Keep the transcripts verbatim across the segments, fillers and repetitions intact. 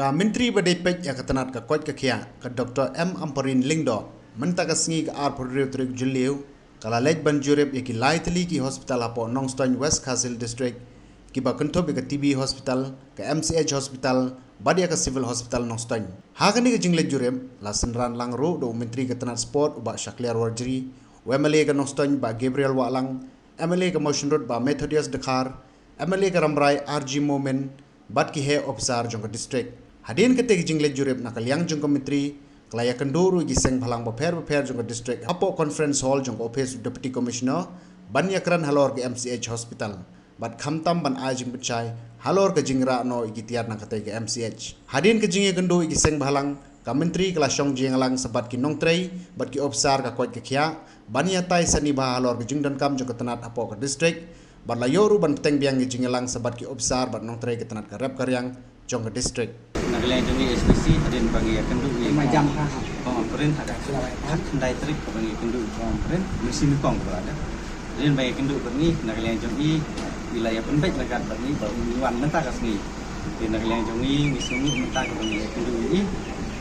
Ka Myntri ba dei peit ïa ka tnat ka koit ka khiah, ka Doctor M Ampareen Lyngdoh, mynta ka sngi ka arphew hynriew tarik Jylliew, ka la leit ban jurip ïa ki lai tylli ki hospital hapoh Nongstoiñ, West Khasi Hills District, kiba kynthup ïa ka T B Hospital, ka M C H Hospital, bad ïa ka Civil Hospital Nongstoiñ. Ha kane ka jingleit jurip, la synran lang ruh da u Myntri ka tnat Sport, u Bah Shakliar Warjri, u M L A ka Nongstoiñ, Bah Gabriel Wahlang, M L A ka Mawshynrut, Bah Methodius Dkhar, M L A ka Rambrai, R G Momin, bad ki heh ophisar jong ka district. Hadien katei ka jingleit jurip, na ka liang jong ka Myntri, ka la ïakynduh ruh ïa ki seng bhalang bapher bapher jong ka district hapoh Conference Hall jong ka ophis u Deputy Commissioner, ban ïakren halor ka M C H Hospital, bad khamtam ban ai jingpynshai halor ka jingrah noh ïa ki tiar na katei ka M C H. Hadien ka jingïakynduh ïa ki seng bhalang, ka Myntri ka la shong jingïalang sa bad ki nongtrei bad ki ophisar ka koit ka khiah, ban ïatai sani bha halor ka jingdonkam jong ka tnat hapoh ka district, bad la ïoh ruh ban bteng biang ïa ka jingïalang sa bad ki ophisar bad nongtrei ka tnat ka rep ka riang jong ka district. Na ka liang jong ngi H P C, hadien ba ngi ïakynduh ïa i Kong Ampareen, ha ka khyndai tarik ba ngi ïakynduh ïa i Kong Ampareen, mynsiem i Kong ba la dep. Hadien ba ngi ïakynduh bad ngi, na ka liang jong i, i la ïapynbeit ryngkat bad ngi ba un wan mynta ka sngi. Te na ka liang jong ngi, ngi sngewnguh mynta ka ba ngi ïakynduh ïa i.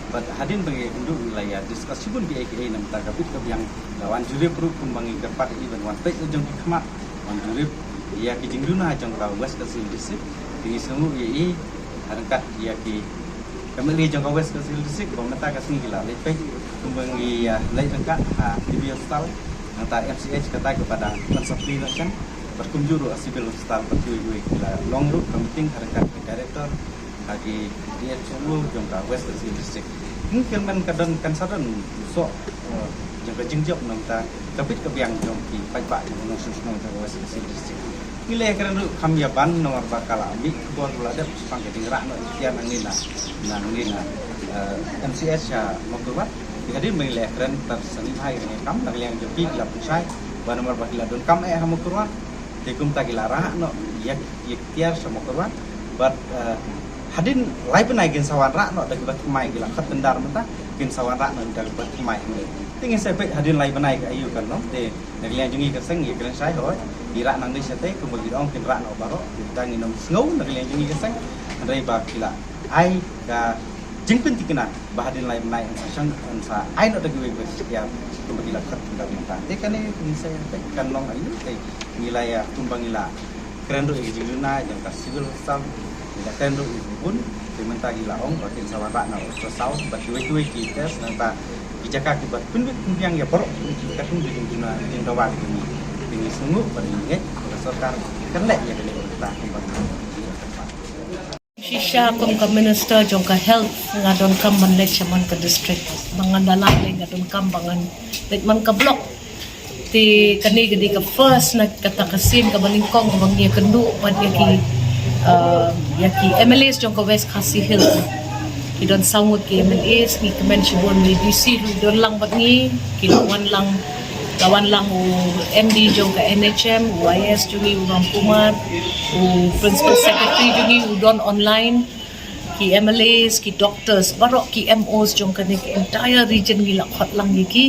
Bad hadien ba ngi ïakynduh, ngi la ïa discuss shibun kiei kiei na bynta ka bit ka biang. La wan jurip ruh kumba ngi kyrpad ïa i ban wan peit la jong ki khmat, wan jurip ïa ki jingduna jong ka West Khasi Hills District. Te ngi sngewnguh ïa i ryngkat ïa ki family jong ka West Khasi Hills District ba mynta ka sngi ki la leit peit, kumba ngi ïa leit ryngkat ha T B Hospital, nangta M C H kata kaba dang consultation, bad kumjuh ruh ha Civil Hospital bad kiwei kiwei. Ki la long ruh ka meeting ha ryngkat ka director, ha ki D H O jong ka West Khasi Hills District. Ngi kyrmen ka don, kan sa don u soh, eh, jong ka jingjop na bynta ka bit ka biang jong ki paidbah jong ka nongshong shnong jong ka West Khasi Hills District. Ngi la ïakren ruh kham ïa ban, namar ba ka la mih khubor ba la dep shaphang ka jingrah noh ikhtiar nangne na, nangne na, eh, M C H ha Mawkyrwat. Te hadien ba ngi la ïakren, tad sani bha ïa kane ka kam, na ka liang jong ki, ki la pynshai ba namar ba ki la donkam eh ha Mawkyrwat, te kumta ki la rah noh ïa, ïa ki tiar sha Mawkyrwat. Bad, eh, hadien lai bnai kin sa wanrah noh da kiba thymmai, ki la khot tender mynta, kin sa wanrah noh da kiba thymmai hangne. Te ngin sa peit hadien lai bnai ka aiu kan long. Te na ka liang jong ngi ka seng ngi kren shai, hooid, ki rah nangne shatei, kumba ki ong kin rah noh baroh. Te ngi nym sngew na ka liang jong ngi ka seng, hynrei ba ki la ai ka jingpyntikna ba hadien lai bnai yn sa shong, yn sa ai noh da kiwei kiwei ki tiar kumba ki la khot tender mynta. Te kane ngi sa peit kan long aiu. Te ngi la ïa, kumba ngi la kren ruh ïa ki jingduna jong ka Civil Hospital, ngi la kren ruh ïa ki bun. Te mynta ki la ong ba kin sa wanrah na ultrasound bad kiwei kiwei ki test, nangta ki jaka kiba pynbit pynbiang ïa baroh ki katkum ki jingduna jingdawa ki jong ngi. Te ngi sngewnguh bad ngi ngeit ba ka sorkar kan leh ïa kane ka bynta kumba ngi la kyrpad. Shisha kum ka Minister jong ka Health, nga donkam ban leit sha man ka district. Ba ngan da lah leit, nga donkam ba ngan leit man ka block. Te kane ka dei ka first na kata ka sien kaba nyngkong ba ngi ïakynduh bad ïa ki, uh, ïa ki M L As jong ka West Khasi Hills. Ki don saw ngut ki M L As, ngi kmen shibun, ngi D C ruh i don lang bad ngi, ki la wan lang, la wan lang u M D jong ka N H M, u I S jong ngi u Ramkumar, u Principal Secretary jong ngi u don online, ki M L As, ki doctors, baroh ki M Os jong kane ka entire region ngi la khot lang ïa ki.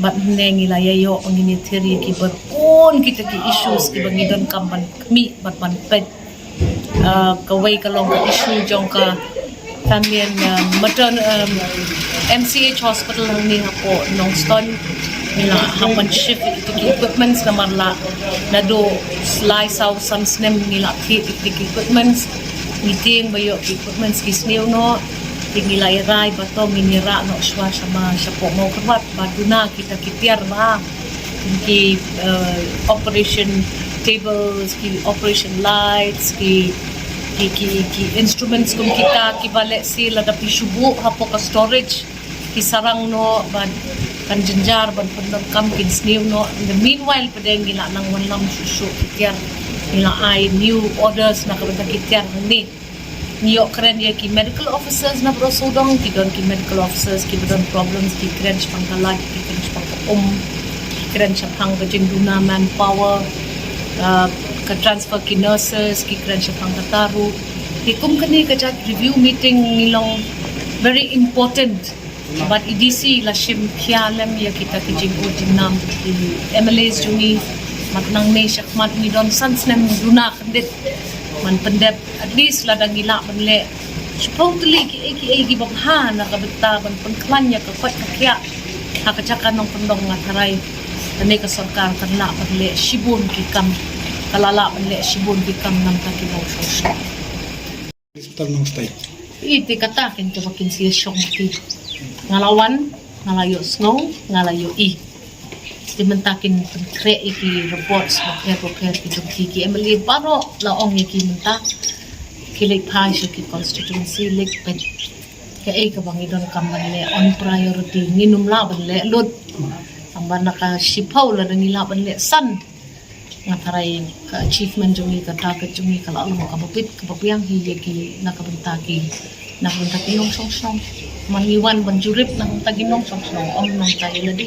Bad hynne ngi la ïa ïoh, ngin ïa thir ïa ki bun kita ki issues kiba ngi donkam ban khmih bad ban peit. Ah, kawei ka long ka issue jong ka family and, um, matern-, um, M C H hospital hangne hapoh Nongstoiñ. Ngi la hap ban shift ïa kita ki equipments namar la naduh lai saw san snem ngi la thied ïa kita ki equipments. Ngi tieng ba ïoh ki equipments ki sniew noh. Te ngi la ïa rai ba to ngin ïa rah noh shuwa sha ma, shapoh Mawkyrwat ba duna kita ki tiar ba, ki, eh, operation tables, ki operation lights, ki, ki, ki, ki instruments kum kita kiba lehse lada phi shu buh hapoh ka storage ki sarang noh, bad kan jynjar ban pyndonkam, kin sniew noh. In the meanwhile pat de ngi la nang wanlam shuh shuh ki tiar, ngi la ai new orders na ka bynta ki tiar hangne. Ngi ïoh kren ïa ki medical officers na baroh sawdong, ki don ki medical officers kiba don problems, ki kren shaphang ka light, ki kren shaphang ka um, ki kren shaphang ka jingduna manpower, ah, ka transfer ki nurses, ki kren shaphang kata ruh. Te kum kane ka jait review meeting ngi long very important. Bad i D C la shim khia lem ïa kita ki jingud jingnam ki M L As jong ngi. Bad nangne shakhmat ngi don san snem duna khyndiat ban pyndep, at least lada ngi lah ban leh Shiphew tylli kiei kiei kiba bha na ka bynta ban pynkhlaiñ ïa ka koit ka khiah ha ka jaka nongkyndong. Nga tharai kane ka sorkar kan lah ban leh shibun ki kam, ka la lah ban leh shibun ki kam namar ki nongshong shnong. Ite kata kin kaba kin siew shong ki. Nga la wan, nga la ïohsngew, nga la ïohi. Te mynta kin pynkhreh ïa ki reports bapher bapher ki jong ki, ki MLA baroh la ong ïa ki mynta. Ki leit phai sha ki constituency, leit peit kaei kaba ngi donkam ban leh on priority, ngin ym lah ban leh lut. Tangba na ka shiphew lada ngi lah ban leh san, nga tharai ka achievement jong ngi, ka target jong ngi ka la long kaba bit kaba biang hi ïa ki, na ka bynta ki, na ka bynta ki nongshong shnong. Man ngi wan ban jurip na ka bynta ki nongshong shnong, ym na ka bynta ïa lade.